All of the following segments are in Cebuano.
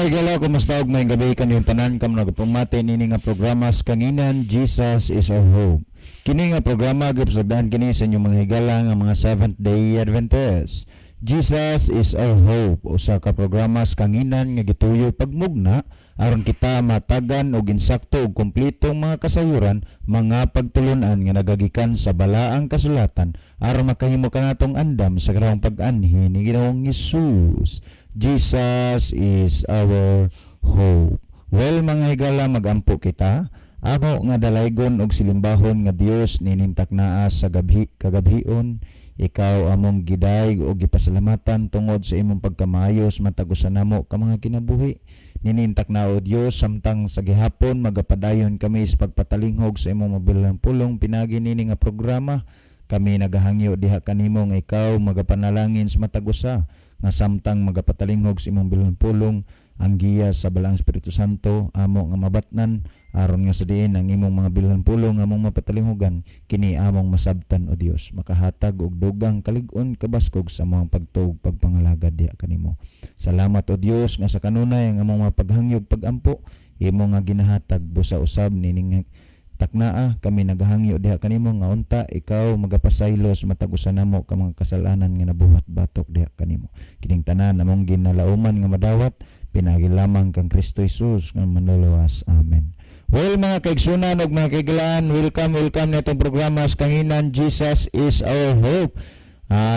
Mga higala, kumusta og maayong gabi kaninyong tanan kamo nagpamati nini nga programa sa Kanginan, Jesus is Our Hope. Kini nga programa gipasagdan kini sa inyong mga higala nga mga Seventh Day Adventist. Jesus is Our Hope, usa ka programa sa kanginan nga gituyo pagmugna aron kita matagan og insakto ug kompletong mga kasayuran, mga pagtulunan nga nagagikan sa balaang kasulatan aron makahimo kanatong andam sa karong pag-anhi ni Ginoong Hesus. Jesus is our hope. Well, mga higala, magampo kita. Amo nga dalaygon og silimbahon nga Dios nining taknaa sa gabhi kagabhion, ikaw among gidayeg og gipasalamatan tungod sa imong pagkamayo sa matag usa namo ka mga kinabuhi. Nining taknaa, o Dios, samtang sa gihapon magapadayon kami sa pagpatalinghog sa imong mabilang pulong pinagi nini nga programa. Kami nagahangyo diha kanimo nga ikaw magapanalangin sa matag usa nga samtang magapatalingog sa imong bilang pulong, ang giya sa Balaang Espiritu Santo amo nga mabatnan aron nga sa diin ang imong mga bilang pulong among mapatalinghugan, kini among masabtan, o Dios, makahatag og dugang kalig-on, kabaskog sa among pagtuo, pagpangalagad diha kanimo. Salamat, o Dios, nga sa kanunay ang among mga paghangyog, pagampo, imo nga ginahatag busa usab nining taknaa. Kami nagahangyo diha kanimo nga unta ikaw magapasaylo sa matag usa namo ka mga kasalanan nga nabuhat batok diha kanimo. Kining tanan among ginalauman nga madawat pinagi lamang kang Kristo Jesus nga manluluwas. Amen. Well, mga kaigsunan ug mga kaigalaan, welcome, welcome na itong programa sa Kanginan, Jesus is Our Hope.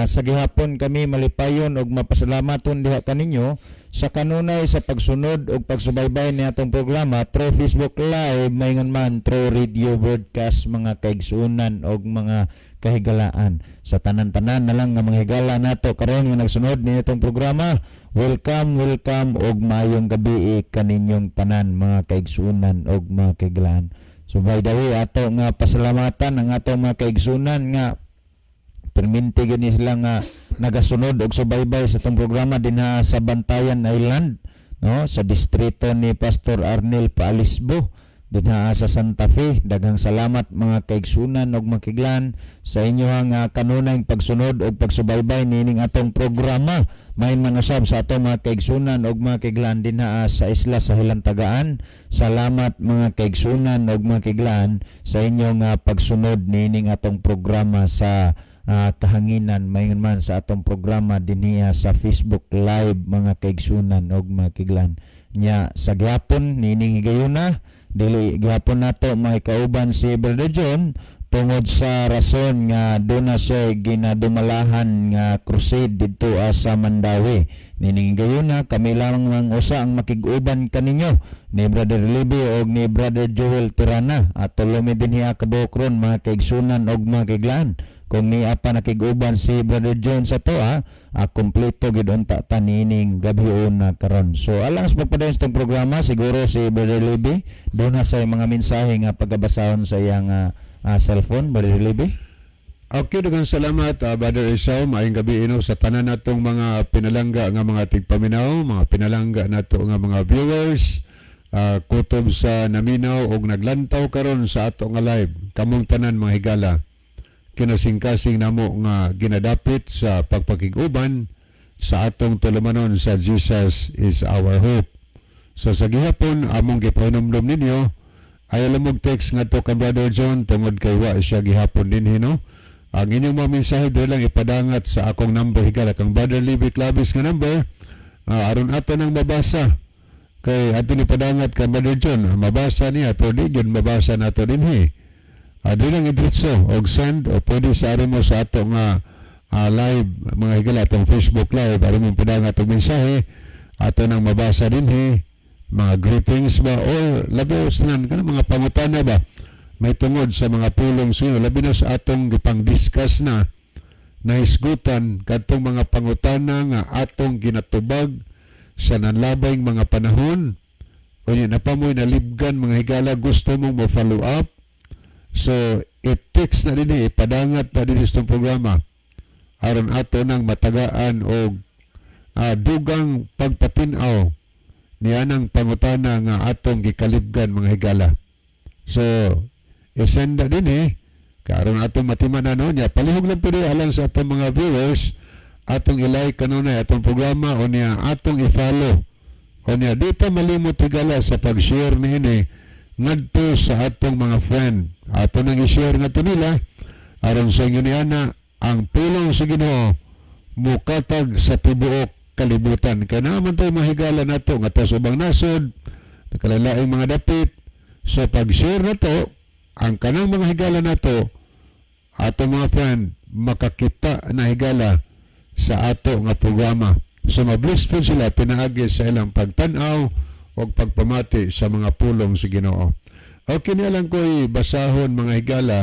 Sa gihapon kami malipayon og mapasalamaton diha kaninyo sa kanunay sa pagsunod og pagsubaybay ni atong programa through Facebook Live, maingon man through radio broadcast, mga kaigsunan og mga kahigalaan. Sa tanan-tanan na lang nga mga higala nato karon nga nagsunod ni atong programa, welcome, welcome og maayong gabi kaninyong tanan, mga kaigsunan og mga kahigalaan. So by the way, ato nga pasalamatan ang atong mga kaigsunan nga perminti gani sila nga nagasunod og subaybay sa atong programa dinha sa Bantayan Island, no, sa distrito ni Pastor Arnel Paalisbo dinha sa Santa Fe. Daghang salamat, mga kaigsunan og mga kaiglaan, sa inyohang kanunay pagsunod og pagsubaybay nining atong programa. May manusab sa atong mga kaigsunan og mga kaiglaan dinha sa isla sa Hilantagaan. Salamat, mga kaigsunan og mga kaiglaan, sa inyong pagsunod nining atong programa sa kahanginan, mayon man sa atong programa dinhiya sa Facebook Live, mga kaigsunan og mga kaiglaan. Nya sa gihapon nining higayuna, dili gihapon nato makikauban si Brother John tungod sa rason nga doon na siya ginadumalahan nga crusade didto sa Mandaue. Nining higayuna, kami lamang mang usa ang makig-uban kaninyo ni Brother Libby og ni Brother Joel Tirana at tulo mi dinhiya kabuok ron, mga kaigsunan og mga kaiglaan. Kung niya pa nakig-uban si Brother John sa toa, kompleto gid unta ta niining gabhion na karon. So alang sa pagpadayon sa itong programa, siguro si Brother Libby doon na sa mga mensahe nga pagabasahon sa iyang cellphone. Brother Libby. Okay, daghang salamat, Brother Esau. Maayong gabi ino sa tanan natong mga pinalangga nga mga tigpaminaw, mga pinalangga nato nga mga viewers, kutob sa naminaw og naglantaw karon sa ato nga live. Kamong tanan, mga higala, kinasingkasing namo nga ginadapit sa pagpakig-uban sa atong tulumanon sa Jesus is Our Hope. So sa gihapon among gipahinumdom ninyo, ayaw lang mong text ngadto kang Brother John tungod kay wa siya gihapon dinhi, no. Ang inyong mga mensahe diri lang ipadangat sa akong number, higala, kang Brother Libby Clavis nga number, aron ato nang mabasa. Kay ato ni padangat kang Brother John, mabasa niya pero di gyud mabasa nato dinhi. Di lang idritso og send o pwede sa aron mo sa ato nga live, mga higala, atong Facebook Live, aron mong padangat og mensahe, ato nang mabasa dinhi, mga greetings ba or labi sa tanan kanang mga pangutana ba may tungod sa mga pulong sa inyo, labi na sa atong gipang-discuss na nahisgutan kadtong mga pangutana nga atong ginatubag sa nanlabay mga panahon. Unya napamoy nalibgan, mga higala, gusto mong mo follow up, so i-text na din, ipadangat na din sa programa aron ato nang matagaan og dugang pagpatin-aw niyanang pangutana nga atong gikalibgan, mga higala. So isenda din eh karon atong matiman, ano niya. Palihog lang pwede alang sa atong mga viewers, atong i-like kanunay atong programa o niya atong i-follow. Unya di ta malimot, higala, sa pag-share niini ngadto sa atong mga friend. Ato nang i-share ngadto nila aron sa inyo ni ana ang pulong sa Ginoo mukatag sa tibuok kalibutan. Kay naa man tayo mahigala nato nga sa ubang nasod, nakalalaing mga dapit. So pag-share nato, ang kanang mga higala nato, ato mga friend, makakita na, higala, sa ato nga programa. So mabless po sila pinaagi sa ilang pagtan-aw o pagpamati sa mga pulong sa Ginoo. Okay, niya lang ko'y basahon, mga higala.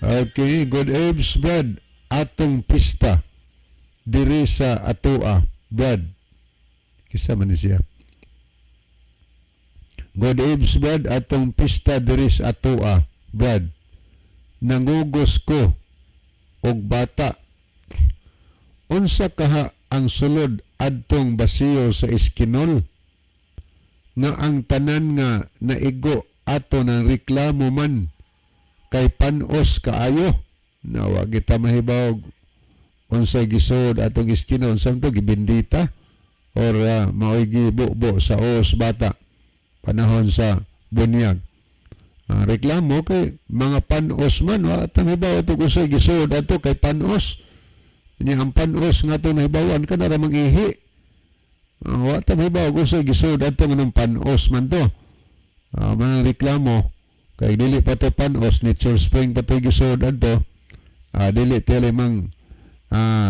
Okay, "Good eves, Brad. Atong pista diri sa atoa, Brad." Kisa man ni siya. "Good eves, Brad. Atong pista diri sa atoa, Brad. Nangugos ko og bata. Unsa kaha ang sulod adtong basiyo sa Eskinol nga ang tanan nga naigo ato ng reklamo man kay panos kaayo?" Nawa kita mahibawog unsay gisod atong Eskinol sa to gibindita or maoy gibubo sa os bata panahon sa bunyag. Reklamo kay mga panos man. Wa ta mahibaw ato kung unsay gisod ato kay panos niya. Ang panos nga ato nahibawan ka na ra mang-ihi. Wa ta mahibaw kung unsay gisod ato nganong panos man to. Mga reklamo kay dili pa to panos, nature spring pa to gisod adto. Dili tili mang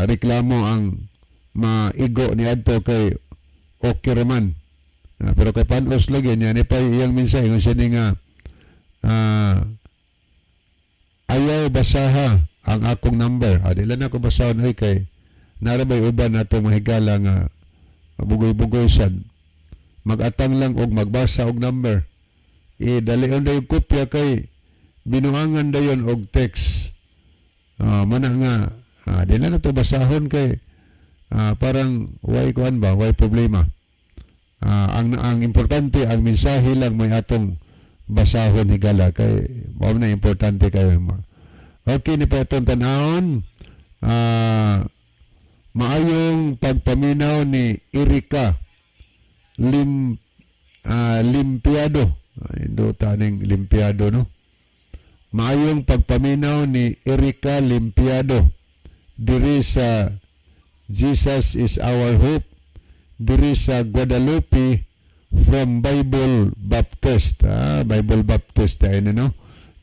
reklamo ang maigo ni adto kay okay raman. Pero kay panos lagi niya ni pa iyang mensahe kung siya ni nga "Ayaw basaha ang akong number." Di lang ako basahon ay kay narabay uban nato mahigala nga bugoy-bugoy sad. Magatang lang og magbasa og number. E dalion dayon kopya kay binuangan dayon og text. Mana nga di lang nato basahon kay parang way kuan ba, way problema. Ang importante ang mensahe lang may atong basahon, higala, kay mao na importante kayo. Okay ni pa itong tanawon. Maayong pagpaminaw ni Erika Limpiado. Ay, do taning Limpiado, no? "Maayong pagpaminaw ni Erika Limpiado diri sa Jesus is Our Hope diri sa Guadalupe from Bible Baptist." Bible Baptist ay no.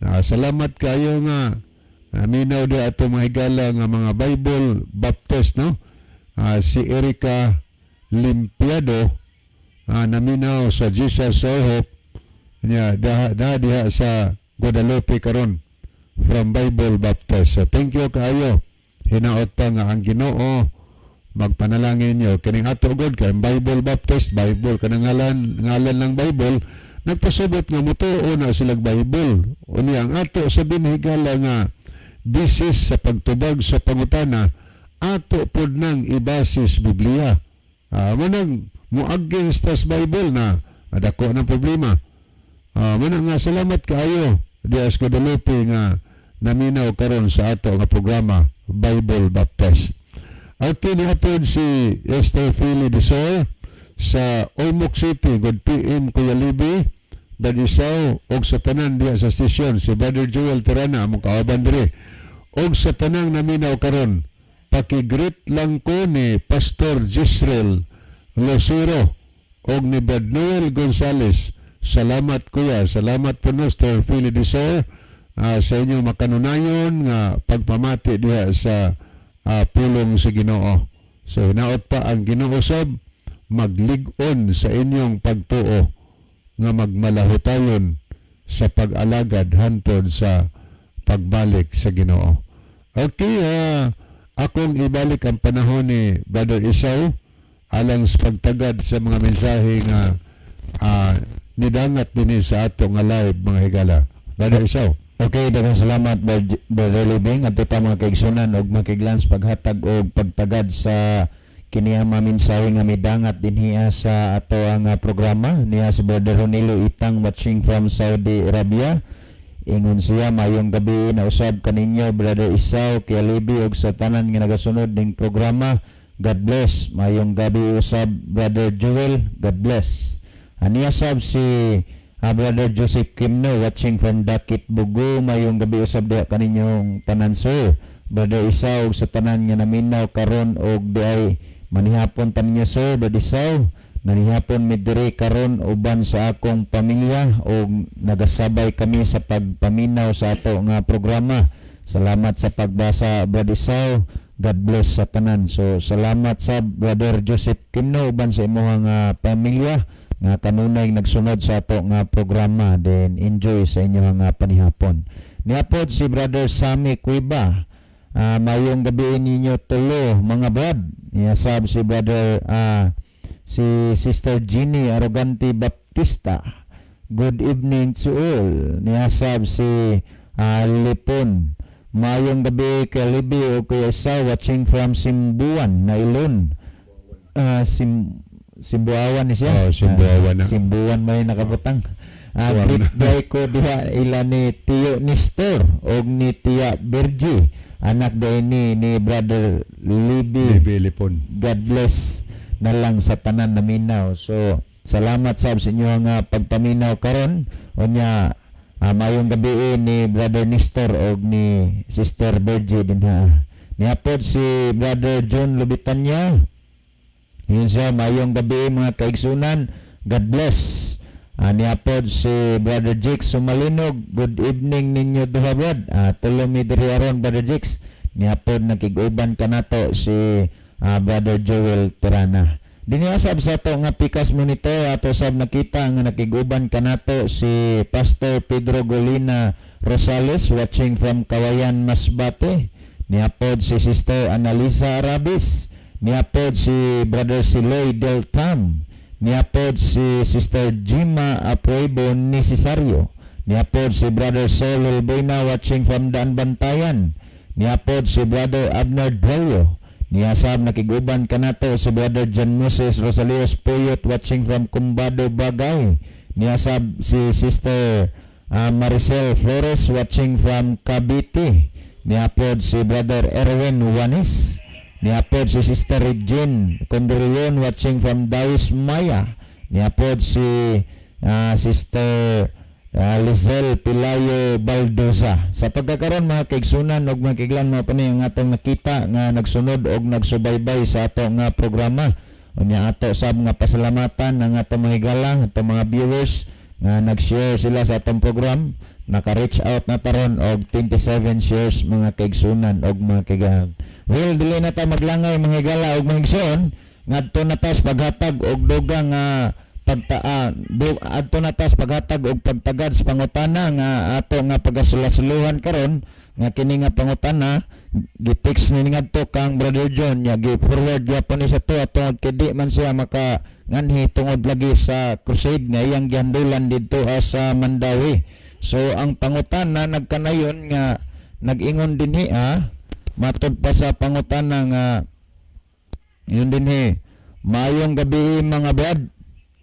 Salamat kayo nga minaw di ato mga higala nga mga Bible Baptist, no. Si Erika Limpiado naminaw sa Jesus Our Hope niya daha, daha diha sa Guadalupe karon from Bible Baptist. So, thank you kaayo. Hinaot pa nga ang Ginoo magpanalangin niyo kining ato god kay Bible Baptist, Bible kanang ngalan ngalan ng Bible nagpasabot nga motuo na silag Bible. Unya ang ato sa binhigala nga basis sa pagtubag sa pangutana, ato pod nang ibasis Biblia. Manang mo against tas Bible na dako ng problema. Manang nga salamat kaayo dias Guadalupe nga naminaw karon sa ato nga programa, Bible Baptist. Okay, ni si Esther Philly Desor sa Ormoc City. "Good PM, Kuya Libi, Brad Isaw, og sa tanan diha sa stasyon, si Brother Joel Tirana, among kauban diri, og sa tanang naminaw karon. Paki-greet lang ko ni Pastor Gisrel Lucero og ni Brad Noel Gonzales. Salamat, kuya." Salamat po, no, Esther Philly Desor, sa inyong makanunayon nga pagpamati diha sa pulong sa Ginoo. So hinaot pa ang Ginoo sab maglig-on sa inyong pagtuo nga magmalahutayon sa pag-alagad hantod sa pagbalik sa Ginoo. Okay, akong ibalik ang panahon ni Brother Isaw alang sa pagtagad sa mga mensahe nga nidangat dinhi sa ato nga live, mga higala. Brother Isaw. Okay, daghang salamat, Brother Living. Adto ta, mga kaigsunan og makiglans paghatag og pagtagad sa kini ang mga mensahe nga midangat dinhi sa ato ang programa niya si Brother Ronilo Itang, watching from Saudi Arabia. Ingon siya, "Mayong gabi na usab kaninyo, Brother Isaw, Kuya Libi ug sa tanan nga nagasunod ning programa." God bless. Mayong gabi usab, Brother Joel. God bless. Aniya sab si Brother Joseph Kimno, watching from Dakit, Bogo. Mayong gabi usab diha kaninyong tanan, sir. Brother Isaw, sa tanan nga naminaw karon og diay manihapon ta ninyo, sir. Brother Isaw, nanihapon mi diri karon uban sa akong pamilya og nagasabay kami sa pagpaminaw sa ato nga programa. Salamat sa pagbasa, Brother Isaw. God bless sa tanan. So salamat sa Brother Joseph Kimno uban sa imong nga pamilya nga kanunay nagsunod sa ato nga programa. Then enjoy sa inyong nga panihapon. Niapod si Brother Sammy Cuiba. Mayong gabi ninyo tulo, mga brad. Niyasab si Brother si Sister Jeannie Arrogante Baptista. Good evening to all. Niyasab si Lipon. Mayong gabi kay Libby o kay Isa, watching from Simbuan, Nailon. Simbuawan ni siya. Oh, Simbuawan na. Simbuan may nakabutang. Buwan Greet na. day ko diha ila ni Tio Nestor og ni Tia Virgie. Anak day ni Brother Libby. Libby Lipon. God bless na lang sa tanan naminaw. So, salamat sab sa inyo nga pagpaminaw karon. Unya mayong gabi ni Brother Nestor og ni Sister Virgie dinha. Niapod si Brother John Lubitanya. Yun siya, mayong gabi mga kaigsunan. God bless. Niapod si Brother Jix Sumalinog. Good evening ninyo duha, brad. Tulo mi diri aron, Brother Jix. Niapod nakig-uban kanato si Brother Joel Tirana. Diniasab sa ato nga pikas monitor, ato sab nakita nga nakig-uban kanato si Pastor Pedro Golina Rosales, watching from Kawayan, Masbate. Niapod si Sister Annalisa Arabis. Niapod si Brother Siloy Del Tam. Niapod si Sister Jima Apuebo Necesario. Niapod si Brother Sol Elboina, watching from Daan Bantayan. Niapod si Brother Abner Duello. Niyasab nakiguban kanato si Brother John Moses Rosalios Puyot, watching from Cumbado, Bagay. Niyasab si Sister Maricel Flores, watching from Cavite. Niapod si Brother Erwin Wanis. Niapod si Sister Regine Condrillon, watching from Dawis Maya. Niapod si Sister Lizelle Pilayo Baldosa. Sa pagkakaroon, mga kaigsunan og mga kaiglan, mga pani ang atong nakita nga nagsunod og nagsubaybay sa ato nga programa. Unya ato sab nga pasalamatan ang atong mga higala, atong mga viewers nga nag-share sila sa atong program. Naka-reach out na taron og 27 shares, mga kaigsunan og mga kaigalan. Well, dili na ta maglangay, mga higala og mga igsoon, ngadto na tas paghatag og dugang nga adto na tas paghatag og pagtagad sa pangutana nga ato nga pagasulasuluhan karon, nga kini nga pangutana gi-text ni ngadto kang Brother John nya gi-forward gyapon ni sa to tungod kay di man siya maka nganhi tungod lagi sa crusade nga iyang gihandulan didto sa Mandaue. So ang pangutana nagkanayon nga nag-ingon dinhi, matod pa sa pangutana nga yun dinhi: "Mayong gabi, mga brad,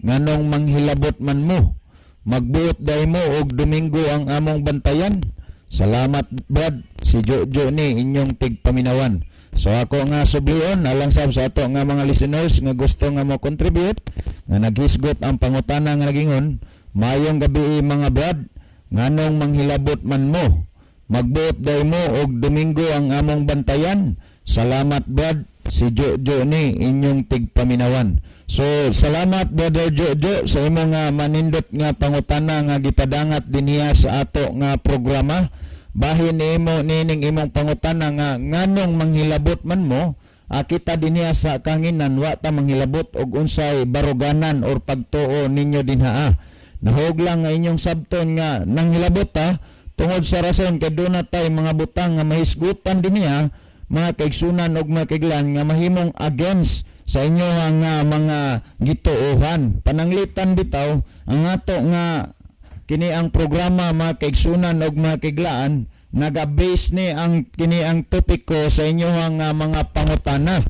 nganong manghilabot man mo? Magbuot day mo og Domingo ang among bantayan. Salamat, brad, si Jojo ni inyong tigpaminawan." So ako nga sublion alang sab sa ato nga mga listeners nga gusto nga mo contribute nga naghisgot ang pangutana nga nagingon: "Mayong gabi, mga brad, nganong manghilabot man mo? Magbuot day mo og Domingo ang among bantayan. Salamat, brad, si Jojo ni inyong tigpaminawan." So salamat, Brother Jojo, sa imong nga manindot nga pangutana nga gipadangat dinhiya sa ato nga programa. Bahin nimo nining imong pangutana nga nganong manghilabot man mo, kita dinhiya sa kanginan wa ta manghilabot og unsay baruganan or pagtuo ninyo dinha. Nahog lang nga inyong sabton nga nanghilabot ta tungod sa rason kay doon na tay mga butang nga mahisgutan dinhiya, mga kaigsunan og mga kaiglan, nga mahimong against sa inyo nga mga gituohan. Pananglitan bitaw ang ato nga kini ang programa, mga kaigsunan og mga kaiglaan, naga-base ni ang kini ang topiko sa inyo nga mga pangutana.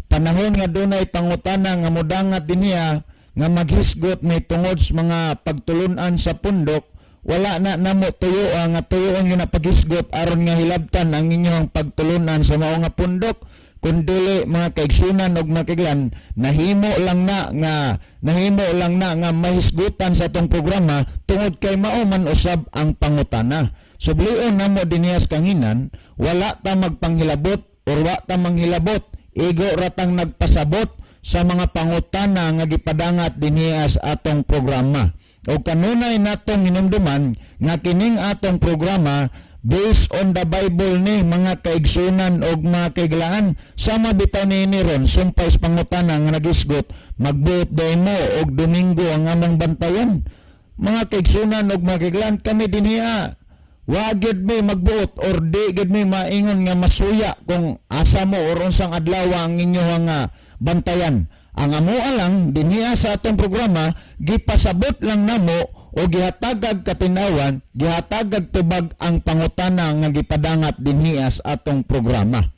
Panahon nga dunay pangutana nga mudangat dinhiya nga maghisgot ni tungod sa mga pagtulunan sa pundok, wala na namo tuyo nga tuyoon nga paghisgot aron nga hilabtan ang inyong pagtulunan sa mao nga pundok. Kundili, mga kaigsunan og mga kaiglaan, nahimo lang na nga mahisgutan sa atong programa tungod kay mao man usab ang pangutana. Sublion namo dinhi sa kanginan, wala ta magpanghilabot or wa ta manghilabot, igo ratang nagpasabot sa mga pangutana nga gipadangat dinhi sa atong programa. O kanunay natong hinumduman nga kining atong programa, based on the Bible ni, mga kaigsunan og mga kaiglaan. Sama bitaw ni ron sumpay sa pangutana nga nagisgot, "Magbuot diay mo og Domingo ang among bantayan?" Mga kaigsunan og mga kaiglaan, kami dinhiya, wa gyud mi magbuot or di gyud mi maingon nga masuya kung asa mo or unsang adlaw ang inyong nga bantayan. Ang amoa lang dinhiya sa atong programa, gipasabot lang namo o gihatagag katinawan, gihatagag tubag ang pangutana nga gipadangat dinhiya sa atong programa.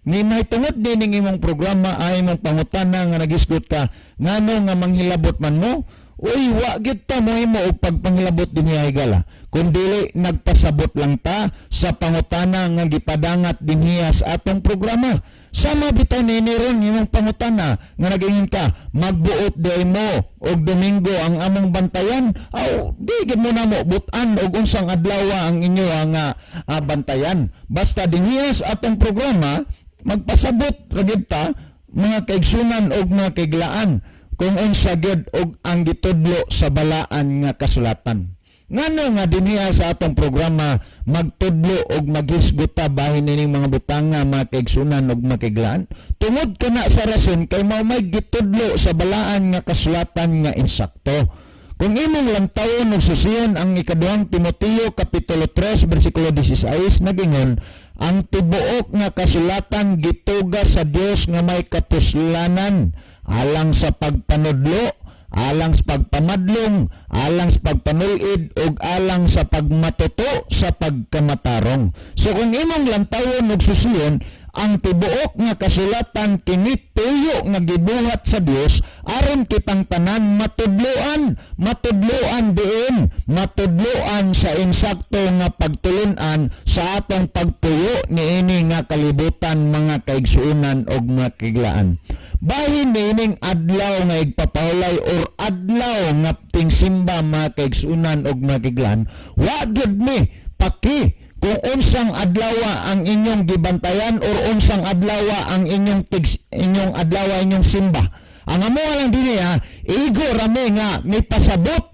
Ni mahitungod nining imong programa ay imong pangutana nga nagisgot ka, "Ngano nga manghilabot man mo?" Uy, wa gyud ta mohimo og pagpanghilabot dinhi, higala. Kundili nagpasabot lang ta sa pangutana nga gipadangat dinhiya sa atong programa. Sama bitaw nini ron imong pangutana nga nagingon ka, "Magbuot diay mo og Domingo ang among bantayan?" Aw, di gyud mo namo butan og unsang adlaw ang inyo nga bantayan. Basta dinhiya sa atong programa, magpasabot ra gyud ta, mga kaigsunan og mga kaiglaan, kung unsa gyud og ang gitudlo sa balaan nga kasulatan. Ngano nga dinhiya sa atong programa magtudlo og maghisgot ta bahin nining mga butanga, mga kaigsunan og mga kaiglaan? Tungod kana sa rason kay mao may gitudlo sa balaan nga kasulatan nga insakto. Kung imong lantawon og susiyon ang ikaduhang Timoteo kapitulo 3 bersikulo 16, nagingon, "Ang tibuok nga kasulatan gituga sa Dios nga may kapuslanan alang sa pagpanudlo, alang sa pagpamadlong, alang sa pagpanulid ug alang sa pagmatuto sa pagkamatarong." So kung imong lantawon og susiyon, ang tibuok nga kasulatan kini tuyo nga gibuhat sa Dios aron kitang tanan matudloan, matudloan diin, matudloan sa insakto nga pagtulunan sa atong pagpuyo niini nga kalibutan, mga kaigsuonan og mga kaiglaan. Bahin niining adlaw nga igpapahulay or adlaw nga tingsimba, mga kaigsuonan og mga kaiglaan, wa gyud mi paki kung unsang adlaw ang inyong gibantayan or unsang adlaw ang inyong tigs, inyong adlaw inyong simba. Ang amo lang dinhi ha, igo rami nga mipasabot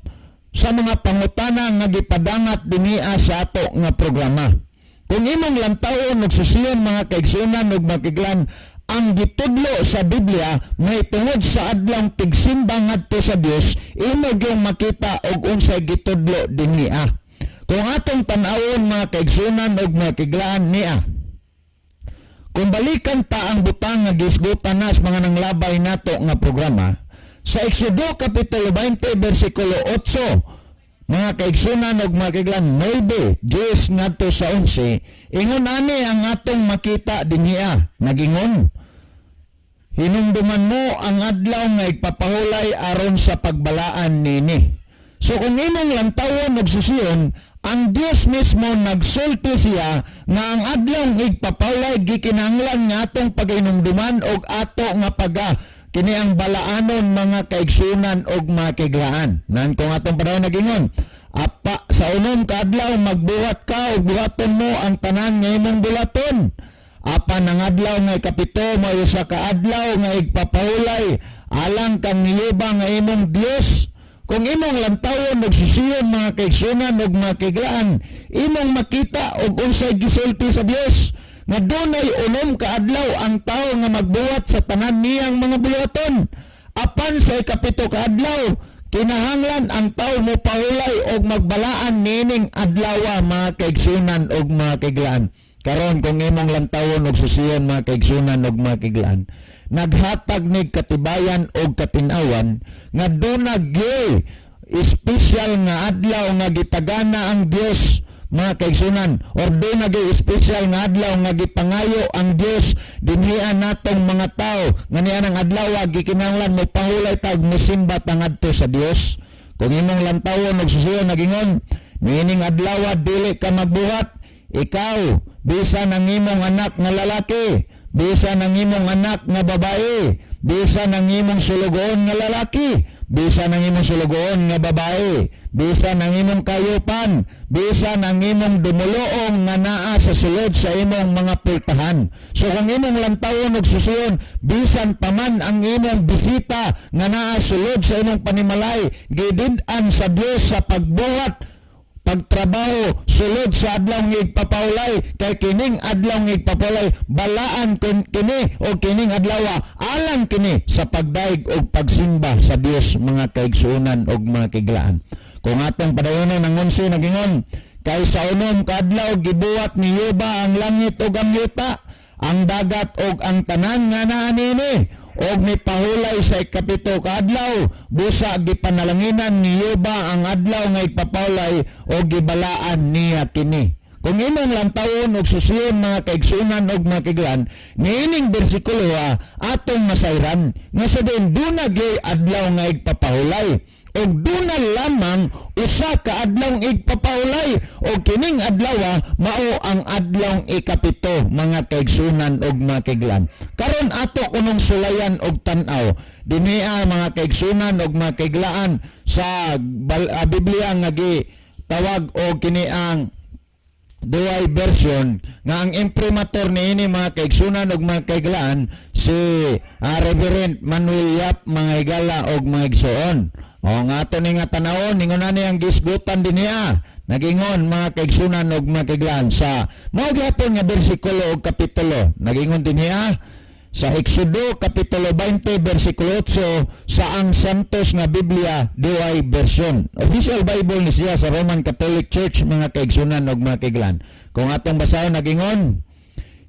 sa mga pangutana nga gipadangat dinhi sa ato nga programa. Kung imong lantawon ug susiyon, mga kaigsunan ug mga kaiglaan, ang gitudlo sa Biblia may tungod sa adlawng tigsimba ngadto sa Dios, imo gyung makita og unsay gitudlo dinhi. Kung atong tan-awon, mga kaigsunan ug mga kaiglaan niya, kung balikan ta ang butang nga gisgutan na sa mga nanglabay nato nga programa, sa Exodo Kapitulo 20 versikulo 8, mga kaigsunan ug mga kaiglaan, 9, 10 ngadto sa 11, ingon ani ang atong makita dinhiya, nagingon, "Hinumduman mo ang adlaw nga igpapahulay aron sa pagbalaan nini." So kung imong lantawon og susiyon, ang Dios mismo nagsulti siya nga ang adlaw igpapahulay gikinahanglan nga atong pagahinumduman og ato nga paga kini ang balaanon, mga kaigsunan og mga kaiglaan. Nan kung atong panahon nagingon, "Apa sa unom ka adlaw magbuhat ka ug buhaton mo ang tanan nga imong bulaton. Apan ang adlaw nga ikapito mao usa ka adlaw nga igpapahulay alang kang Jehova nga imong Dios." Kung imong lantawon og susiyon, mga kaigsunan ug mga kaiglaan, imong makita og unsay gisulti sa Dios nga dunay 6 ka adlaw ang tawo nga magbuhat sa tanan niyang mga buhaton. Apan sa 7 ka adlaw, kinahanglan ang tawo mo pahulay og magbalaan niining adlaw, mga kaigsunan ug mga kaiglaan. Karon kung imong lantawon og susiyon, mga kaigsunan ug mga kaiglaan, naghatag ni katibayan og katinawan nga duna gyud espesyal nga adlaw nga gitagana ang Dios, mga kaigsunan, or duna gyud espesyal nga adlaw nga gipangayo ang Dios dinhian natong mga tao nga niya ang adlaw gikinahanglan mo pahulay tag mosimba ta ngadto sa Dios. Kung imong lantawon og susiyon, nagingon, "Niining adlaw dili ka magbuhat, ikaw bisan ang imong anak nga lalaki, Bisan ang imong anak nga babae, bisan ang imong sulugoon nga lalaki, bisan ang imong sulugoon nga babae, bisan ang imong kayupan, bisan ang imong dumuluong nga naa sa sulod sa imong mga pultahan. So kung imong lantawon og susiyon, bisan paman ang imong bisita nga naa sulod sa imong panimalay, gidid-an sa Dios sa pagbuhat, pagtrabaho sulod sa adlaw nga igpapahulay, kay kining adlaw nga igpapahulay balaan kun kini o kining adlaw alang kini sa pagdaig og pagsimba sa Dios, mga kaigsuonan og mga kaiglaan. Kung atong padayonon ang 11, nagingon, "Kay sa unom ka adlaw gibuhat ni Jehova ang langit ug ang yuta, ang dagat ug ang tanan nga naa niini, og mipahulay sa 7 ka adlaw. Busa gipanalanginan ni Jehova ang adlaw nga igpapahulay ug gibalaan niya kini." Kung imong lantawon og susiyon, mga kaigsuonan og mga kaiglaan, niining bersikulo atong masayran nga sa diin duna gyud adlaw nga igpapahulay og duna lamang usa ka adlaw igpapahulay, og kining adlaw mao ang adlaw 7, mga kaigsuonan og mga kaiglaan. Karon ato kunong sulayan og tan-aw dinhiha, mga kaigsuonan og mga kaiglaan, sa Biblia nga gi tawag og kini ang Douay Version, nga ang imprimatur niini, mga kaigsuonan og mga kaiglaan, si Reverend Manuel Yap, mga higala og mga igsoon. O nga ato ni nga tanawon, ningon ani ang gisgutan dinhiha. Nagingon, mga kaigsuonan og mga kaiglaan, sa mao gihapon nga bersikulo og kapitulo. Nagingon dinhiha sa Exodo kapitulo 20 bersikulo 8 sa Ang Santos nga Biblia Douay Version. Official Bible ni siya sa Roman Catholic Church, mga kaigsuonan og mga kaiglaan. Kung atong basahon, nagingon,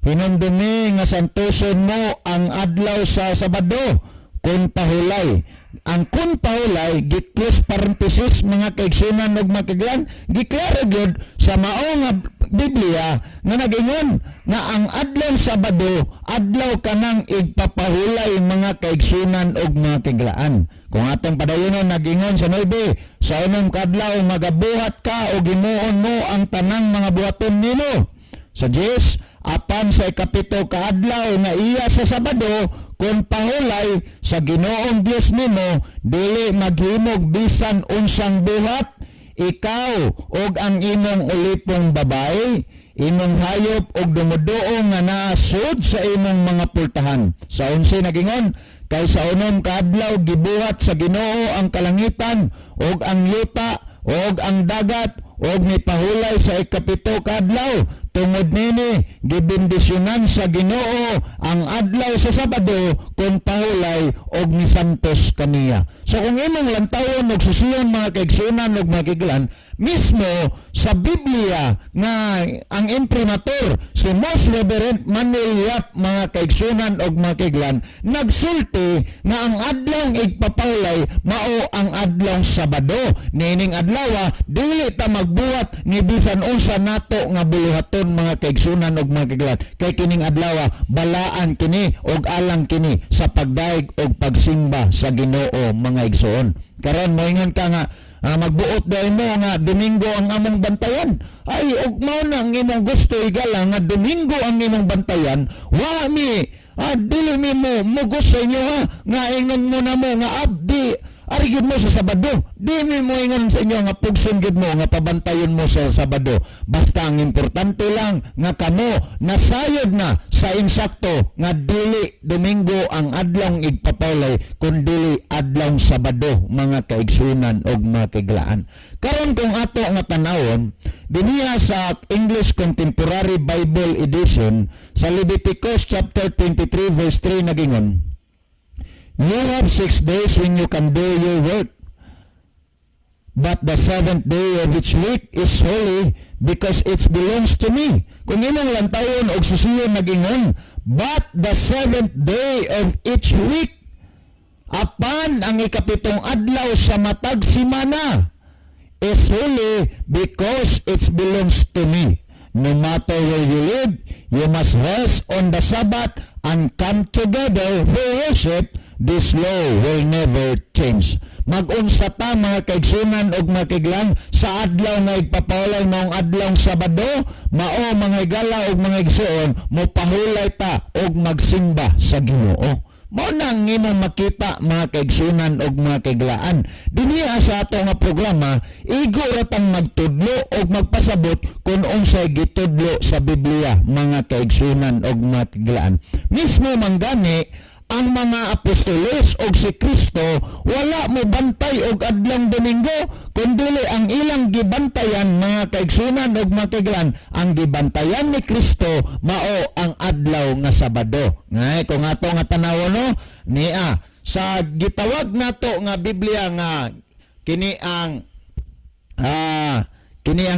"Hinumdumi nga santoson mo ang adlaw sa Sabado kung pahulay." Ang "kun pahulay" gi-close parenthesis, mga kaigsuonan ug mga kaiglaan. Giklaro gyud sa mao nga Biblia nga nagingon nga ang adlaw Sabado adlaw kanang igpapahulay, mga kaigsuonan ug mga kaiglaan. Kung atong padayonon, nagingon sa 9, "Sa unom kadlaw magabuhat ka o himuon mo ang tanang mga buhaton nimo." Sa 10, "Apan sa 7 kaadlaw nga iya sa Sabado, kung pahulay sa Ginoong Dios nimo, dili maghimog bisan unsang buhat, ikaw og ang imong ulipong babae, imong hayop og dumuduong nga naa sud sa imong mga pultahan." Sa 11, nagingon, "Kay sa unom kaadlaw gibuhat sa Ginoo ang kalangitan ug ang yuta ug ang dagat, ug mipahulay sa 7 kaadlaw. Tungod nini gibendisyonan sa Ginoo ang adlaw sa Sabado kung pahulay og misantos kaniya." So kung imong lantawon og susiyon, mga kaigsuonan ug mga kaiglaan, mismo sa Biblia nga ang imprimatur si Most Reverend Manuel Yap, mga kaigsuonan og mga kaiglaan, nagsulti nga ang adlaw igpapahulay mao ang adlaw Sabado. Niining adlaw dili ta magbuhat ni bisan unsa nato nga buluhaton, mga kaigsuonan og mga kaiglaan, kay kining adlaw balaan kini og alang kini sa pagdaig og pagsimba sa Ginoo, mga igsoon. Karon moingon ka nga magbuot dahil mo nga Domingo ang among bantayan. Ay, og mao na ang imong gusto, higala, nga Domingo ang imong bantayan, wa mi dili mi mo mugos sa inyo ha, nga ingon mo na mo nga abdi ari gyud mo sa Sabado. Di mi mo ingon sa inyo nga pugson gyud mo nga pabantayon mo sa Sabado. Basta ang importante lang nga kamo nasayod na sa insakto nga dili Domingo ang adlaw igpapawlay kun dili adlaw Sabado, mga kaigsuonan og mga kaiglaan. Karon kung ato nga tan-awon dinhiha sa English Contemporary Bible Edition sa Leviticus chapter 23 verse 3, nagingon, "You have 6 days when you can do your work. But the seventh day of each week is holy because it belongs to me." Kung imong lantawon og susiyon, nagingon, "But the seventh day of each week," apan ang 7 adlaw sa matag simana, "is holy because it belongs to me. No matter where you live, you must rest on the Sabbath and come together for worship. This law will never change." Mag-unsa ta, mga kaigsunan ug mga kaiglaan, sa adlaw nga igpapahulay, maong adlaw Sabado? Mao, mga higala ug mga igsuon, mopahulay ta og magsimba sa Ginoo. Mao nang imong makita, mga kaigsunan ug mga kaiglaan. Dinhi sa ato nga programa, igo ra tang magtudlo og magpasabot kung unsay gitudlo sa Biblia, mga kaigsunan ug mga kaiglaan. Mismo man gani ang mga apostoles og si Kristo, wala mo bantay og adlong Domingo, kundili ang ilang gibantayan, mga kaigsunan og mga kaiglaan, ang gibantayan ni Kristo mao ang adlaw nga Sabado. Ngay kung ato nga tanawon, no, niya sa gitawag nato nga Biblia nga kini ang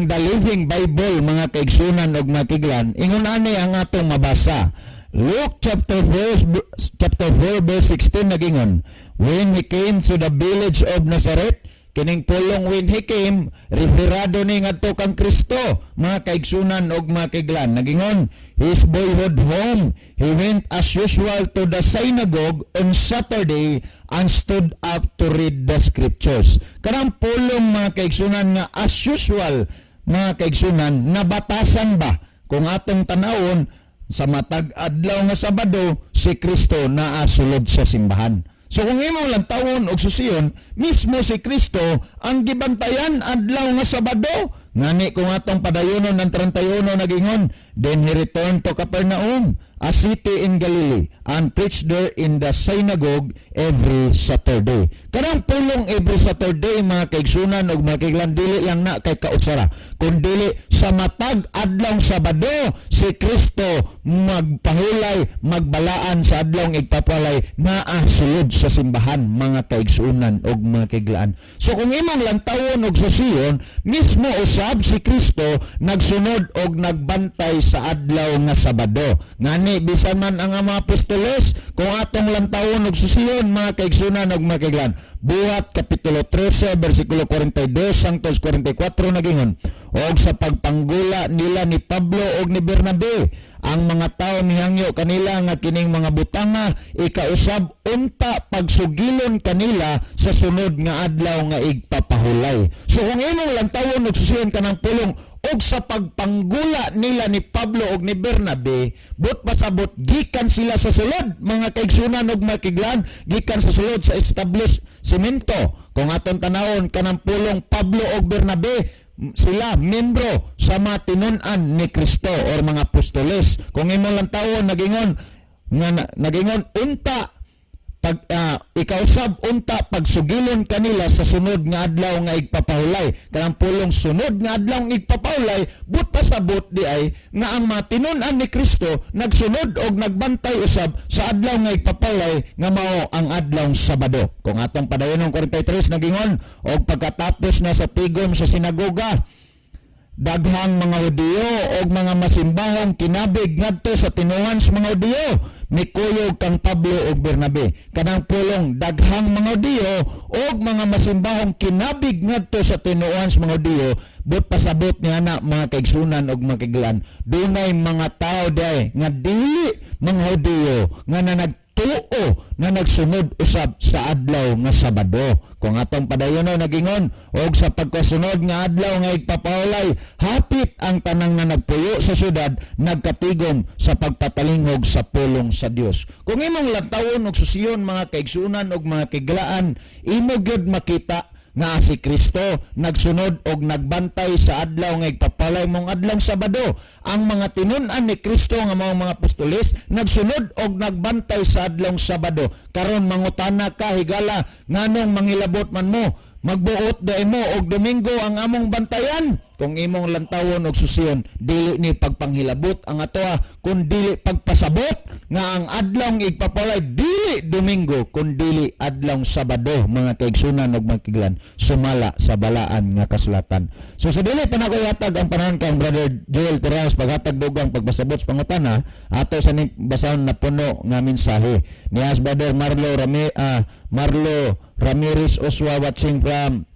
The Living Bible, mga kaigsunan og mga kaiglaan, ingon ani ang atong mabasa. Luke chapter 4 verse 16, nagingon, "When he came to the village of Nazareth." Kining pulong "when he came", referado ni ngadto kang Kristo, mga kaigsunan og mga kaiglaan. Nagingon, "his boyhood home, he went as usual to the synagogue on Saturday and stood up to read the scriptures." Kanang pulong, mga kaigsunan, nga "as usual", mga kaigsunan, nabatasan ba? Kung atong tanawon, sa matag adlaw nga Sabado, si Kristo naa sulod sa simbahan. So kung imong lantawon og susiyon, mismo si Kristo ang gibantayan adlaw nga Sabado. Ngani kung atong padayonon ng 31, nagingon, "Then he returned to Capernaum, a city in Galilee, and preached there in the synagogue every Saturday." Kanang pulong "every Saturday", mga kaigsunan ug mga kaiglaan, dili lang na kay kausara, kundili sa matag adlaw Sabado si Kristo magpahulay, magbalaan sa adlaw igpapalay, naa sulod sa simbahan, mga kaigsunan ug mga kaiglaan. So kung imong lantawon og susiyon, mismo usab si Kristo nagsunod og nagbantay sa adlaw nga Sabado. Ngani bisan man ang mga apostoles, kung atong lantawon og susiyon, mga kaigsunan ug mga kaiglaan, Buhat kapitulo 13 bersikulo 42 hangtod 44, nagingon, "Og sa pagpanggula nila ni Pablo og ni Bernabe, ang mga tao mihangyo kanila nga kining mga butanga ikausab unta pagsugilon kanila sa sunod nga adlaw nga igpapahulay." So kung imong lantawon og susiyon kanang pulong "og sa pagpanggula nila ni Pablo og ni Bernabe", but pasabot gikan sila sa sulod, mga kaigsunan og mga kaiglaan, gikan sa sulod sa establishmento. Kung atong tanawon kanang pulong Pablo og Bernabe, sila membro sa mga tinun-an ni Kristo or mga apostoles. Kung imong lantawon, nagingon unta pag ikausab unta pagsugilon kanila sa sunod nga adlaw nga igpapahulay. Kanang pulong "sunod nga adlaw nga igpapahulay", but pasabot di ay nga ang mga tinun-an ni Kristo nagsunod og nagbantay usab sa adlaw nga igpapahulay nga mao ang adlaw Sabado. Kung atong padayon ng 43, nagingon, "Og pagkatapos na sa tigom sa sinagoga, daghang mga Hudiyo og mga masimbahong kinabig ngadto sa tinuohan sa mga Hudiyo mikuyog kang Pablo ug Bernabe." Kanang pulong "daghang mga Hudiyo og mga masimbahong kinabig ngadto sa tinuohan sa mga Hudiyo", but pasabot niya na, mga kaigsunan og mga kaiglaan, dunay mga tao diay nga dili mga Hudiyo nga nanagtuo nga nagsunod usab sa adlaw nga Sabado. Kung atong padayono, nagingon, "Og sa pagkasunod nga adlaw nga igpapahulay, hapit ang tanang nga nagpuyo sa syudad nagkatigom sa pagpatalingog sa pulong sa Dios." Kung imong lantawon og susiyon, mga kaigsunan og mga kaiglaan, imo gyud makita nga si Kristo nagsunod og nagbantay sa adlaw nga igpapalay, mong adlaw Sabado. Ang mga tinun-an ni Kristo nga mga apostoles nagsunod og nagbantay sa adlaw Sabado. Karon mangutana ka, higala, nganong mangilabot man mo? Magbuot diay mo og Domingo ang among bantayan? Kung imong lantawon og susiyon, dili ni pagpanghilabot ang atoa, kun dili pagpasabot nga ang adlaw igpapalay dili Domingo kun dili adlaw Sabado, mga kaigsunan ug mga kaiglaan, sumala sa balaan nga kasulatan. So sa dili pa nako ihatag ang panahon kang Brother Joel Torres paghatag dugang pagpasabot sa pangutana, ato sa ning basahon na puno nga mensahe ni as Brother Marlo Ramirez Oswa, watching from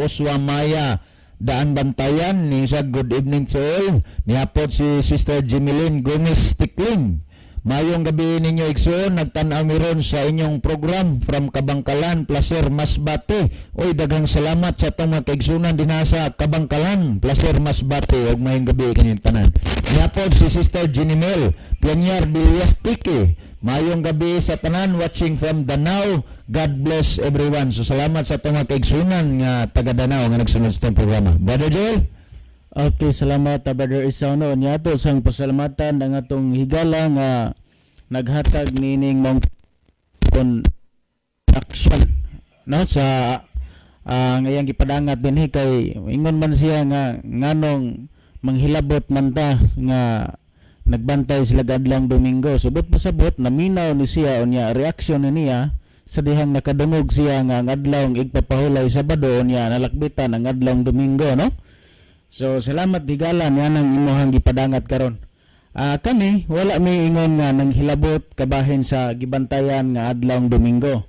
Oswa Maya, Daan Bantayan, ni siya. Good evening to all. Nihapot si Sister Jimilyn Gomez Tikling. Mayong gabi ninyo, igsoon, nagtan-aw mi ron sa inyong program from Kabangkalan, Placer, Masbate. Oy, daghang salamat sa atong mga kaigsunan dinha sa Kabangkalan, Placer, Masbate, ug mayong gabi kaninyong tanan. Niapod si Sister Jenny Mel, Pianyar Bilyastike. Mayong gabi sa tanan watching from Danao. God bless everyone. So salamat sa atong mga kaigsunan nga taga Danao nga nagsunod sa atong programa. Brother Joel? Okay, salamat, Brother Isaw, no. Nya ato sang pasalamatan ang atong higala nga naghatag nining mong kon action, no, sa ang iyang gipadangat dinhi, kay ingon man siya nga nganong manghilabot man ta nga nagbantay sila adlawng Domingo. Subot pasabot naminaw ni siya, unya reaksyon ni niya sa dihang nakadungog siya nga ang adlawng igpapahulay Sabado, unya nalakbitan ang adlawng Domingo, no? So salamat, higala, niya nang imuhang gipadangat karon. Kami wala mi ingon nga nang hilabot kabahin sa gibantayan nga adlawng Domingo.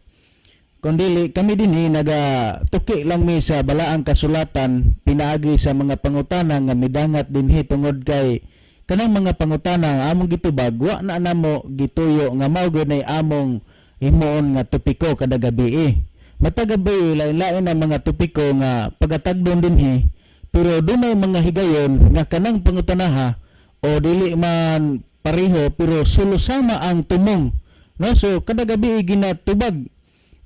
Kundili kami dinhi naga tuki lang mi sa balaang kasulatan pinaagi sa mga pangutana nga midangat dinhi, tungod kay kanang mga pangutana nga among gitubag, wa na namo gituyo nga mao gyud nay among himuon nga topiko kada gabi. Matag gabi lain-lain ang mga topiko nga pagatagdon dinhi, pero dunay mga higayon nga kanang pangutanaha o dili man pareho pero sulo-sama ang tumong, no? So kada gabi ginatubag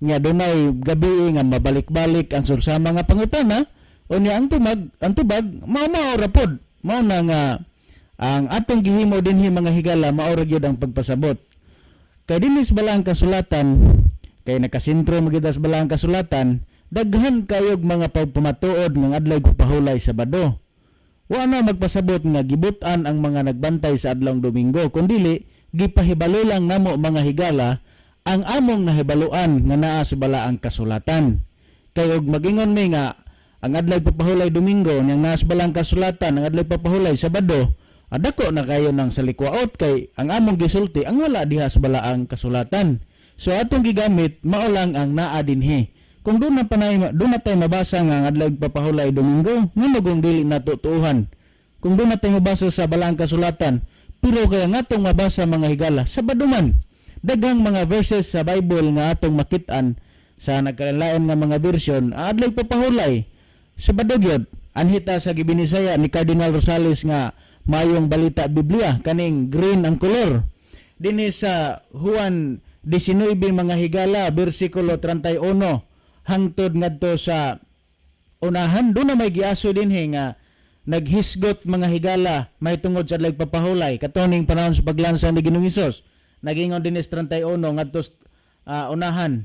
nga dunay gabi nga mabalik-balik ang sursama nga pangutana, unya ang tubag mao mao ra pod. Mao na nga ang atong gihimo dinhi, mga higala, mao ra gyud ang pagpasabot kay dinhi sa balaang kasulatan, kay nakasentro man gyud sa balaang kasulatan. Daghan kayog mga pagpamatuod ng adlaw pahulay Sabado. Wa na magpasabot nga gibut-an ang mga nagbantay sa adlawng Domingo, kundili gipahibalo lang namo, mga higala, ang among nahibaluan nga naa sa balaang kasulatan. Kay og magingon mi nga ang adlaw papahulay Domingo niyang naa sa balaang kasulatan ang adlaw papahulay Sabado, adako na kayo ng salikwaot, kay ang among gisulti ang wala diha sa balaang kasulatan. So atong gigamit mao lang ang naa dinhi. Kung doon na panay doon na tayo mabasa nga ang adlaw papahulay Domingo, ngano kung dili nato tuuhan? Kung doon na tayo mabasa sa balaang kasulatan, pero kaya nga atong mabasa, mga higala, Sabado man. Daghang mga verses sa Bible nga atong makit-an sa nagkalain nga mga version, ang adlaw papahulay Sabado gyud. Anhita sa gibinisaya ni Cardinal Rosales nga Mayong Balita Biblia, kaning green ang kolor. Dinhi sa Juan 19, mga higala, bersikulo 31 hangtod ngadto sa unahan, doon na may giaso dinhi nga naghisgot, mga higala, may tungod sa adlaw papahulay katoning panahon sa paglansang ni Ginoong Hesus. Nagingon dinhi sa 31 ngadto unahan.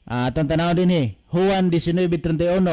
Atong tanaw dinhi, Juan 19:31.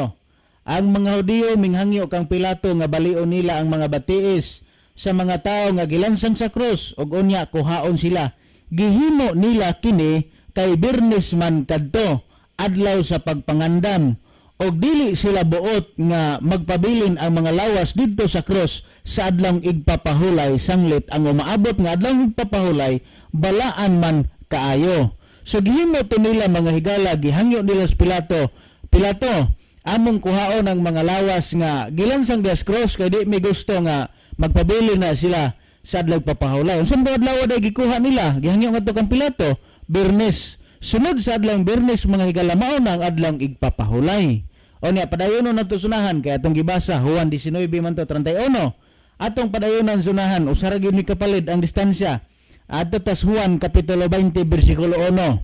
Ang mga Hudiyo minghangyo kang Pilato nga balion nila ang mga batiis sa mga tao nga gilansang sa krus ug unya kuhaon sila. Gihimo nila kini kay Birnes man kadto, adlaw sa pagpangandam, og dili sila buot nga magpabilin ang mga lawas didto sa krus sa adlawng igpapahulay, sanglit ang umaabot nga adlawng igpapahulay balaan man kaayo. So gihimo to nila, mga higala, gihangyo nila sa Pilato, "Pilato, among kuhaon ang mga lawas nga gilansang sa cross kay di mi gusto nga magpabilin na sila sa adlaw papahulay." Unsa ba adlaw day gikuha nila? Gihangyo ngadto kang Pilato, Birnes. Sunod sa adlawng Birnes, mga higala, mao na ang adlawng igpapahulay. O niya padayonon nato sunahan, kay atong gibasa Juan 19 man to 31. Atong padayonan sunahan, usa ra gyud ni kapalid ang distansya. Adto tas Juan kapitulo 20 bersikulo 1.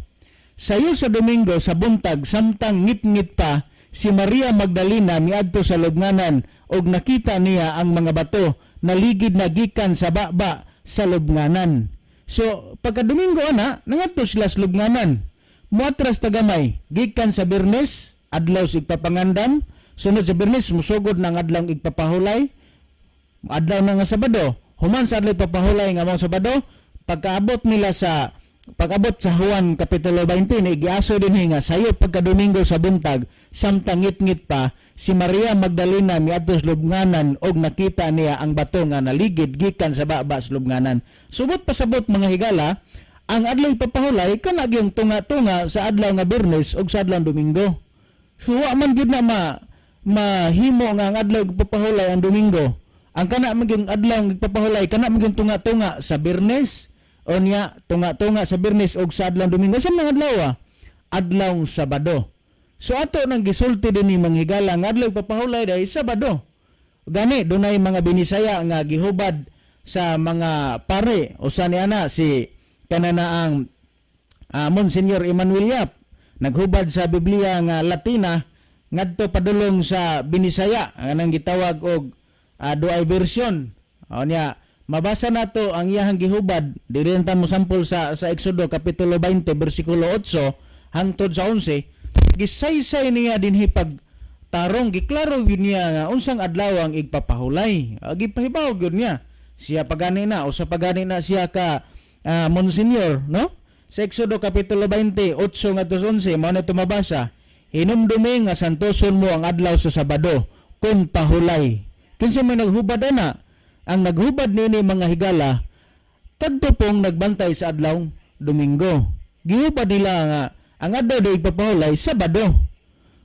Sayo sa Domingo sa buntag, samtang ngit-ngit pa, si Maria Magdalena miadto sa lubnganan ug nakita niya ang mga bato naligid na gikan sa baba sa lubnganan. So pagka Domingo ana, nangadto sila sa lubnganan. Muatras ta gamay, gikan sa Birnes, adlaw sa igpapangandam, sunod sa Birnes musugod ng adlaw igpapahulay, adlaw na nga Sabado. Human sa adlaw papahulay nga mao Sabado, pagkaabot nila sa pag-abot sa Juan kapitulo 20 ni giaso dinhi nga sayo pagka Domingo sa buntag, samtang ngit-ngit pa, si Maria Magdalena miadto sa lubnganan og nakita niya ang bato nga naligid gikan sa baba sa lubnganan. Subot pasabot, mga higala, ang adlaw papahulay kana gyung tunga-tunga sa adlaw nga Biyernes ug sa adlaw Domingo. So wa man gyud na mahimo nga ang adlaw papahulay ang Domingo. Ang kana man gyung adlaw papahulay kana man gyung tunga-tunga sa Biyernes. Unya tunga-tunga sa Biyernes og sa adlaw Domingo. Sa mga adlaw, adlaw Sabado. So ato nang gisulti dinhi, mga higala, nga adlaw papahulay dahil Sabado. Gani dunay mga Binisaya nga gihubad sa mga pare, usa ni ana si kananaang Monsignor Emmanuel Yap, naghubad sa Biblia nga Latina ngadto padulong sa Binisaya nga gitawag og Douay Version. O niya mabasa nato ang iyahang gihubad diri ta mo sampol sa Exodo kapitulo 20 bersikulo 8 hangtod sa 11. Gisaysay niya dinhi pag tarong, giklaro gyud niya nga unsang adlaw ang igpapahulay. Gipahibaw gyud niya. Siya pagani na, usa pagani na siya ka Monsignor, no? Sa Exodo kapitulo 20, 8 ngadto sa 11, mao na ito mabasa. "Hinumdumi nga santoson mo ang adlaw sa Sabado kung pahulay." Kinsa may naghubad ana? Ang naghubad nini, mga higala, kadto pong nagbantay sa adlaw Domingo. Gihubad nila nga ang adlaw do igpapahulay Sabado.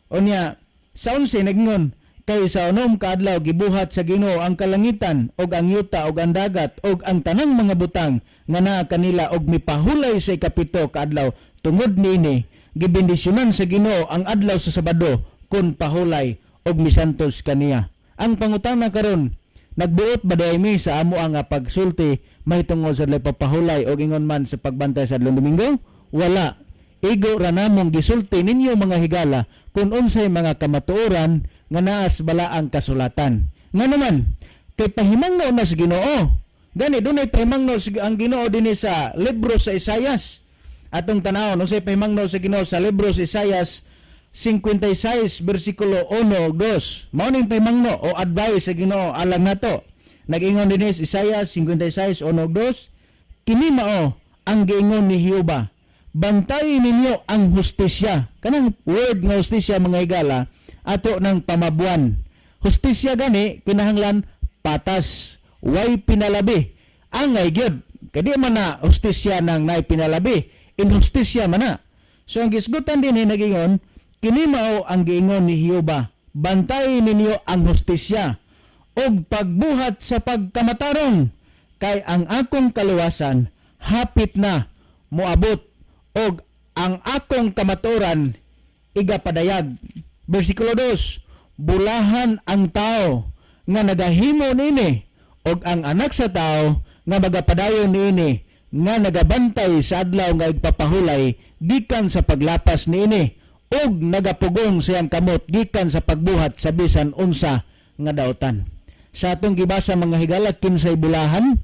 Unya sa 11 nagingon, "Kay sa 6 ka adlaw gibuhat sa Ginoo ang kalangitan ug ang yuta ug ang dagat ug ang tanang mga butang nga naa kanila, ug mipahulay sa 7 ka adlaw. Tungod niini gibendisyonan sa Ginoo ang adlaw sa Sabado kun pahulay ug misantos kaniya." Ang pangutana karon, nagbuot ba diay mi sa amo ang pagsulti mahitungod sa adlaw papahulay og ingon man sa pagbantay sa adlaw Domingo? Wala. Igo ra namong gisulti ninyo, mga higala, kung unsay mga kamatuoran nga naa sa balaang kasulatan. Nga naman, kay pahimangno na sa Ginoo. Gani dunay pahimangno ang Ginoo dinhi sa libro sa Isayas. Atong tanawon unsay pahimangno sa Ginoo sa libro sa Isayas 56 bersikulo 1 ug 2. Mao ning pahimangno o advice sa Ginoo alang nato. Nag-ingon dinhi sa Isayas 56 1 ug 2, "Kini mao ang giingon ni Jehova: Bantayi ninyo ang hustisya." Kanang word nga hustisya, mga higala, ato ng pamabuan. Hustisya gani kinahanglan patas, way pinalabi. Angay gyud. Kay di man na hustisya nang naay pinalabi, inhustisya man na. So ang gisgutan din nagingon, "Kini mao ang giingon ni Jehova: Bantayi ninyo ang hustisya ug pagbuhat sa pagkamatarong, kay ang akong kaluwasan hapit na moabot og ang akong kamatuoran igapadayag." Bersikulo 2, "Bulahan ang tao nga nagahimo niini og ang anak sa tao nga magapadayon niini, nga nagabantay sa adlaw nga igpapahulay gikan sa paglapas niini ug nagapugong sa iyang kamot gikan sa pagbuhat sa bisan unsa nga daotan." Sa atong gibasa, mga higala, kinsay bulahan?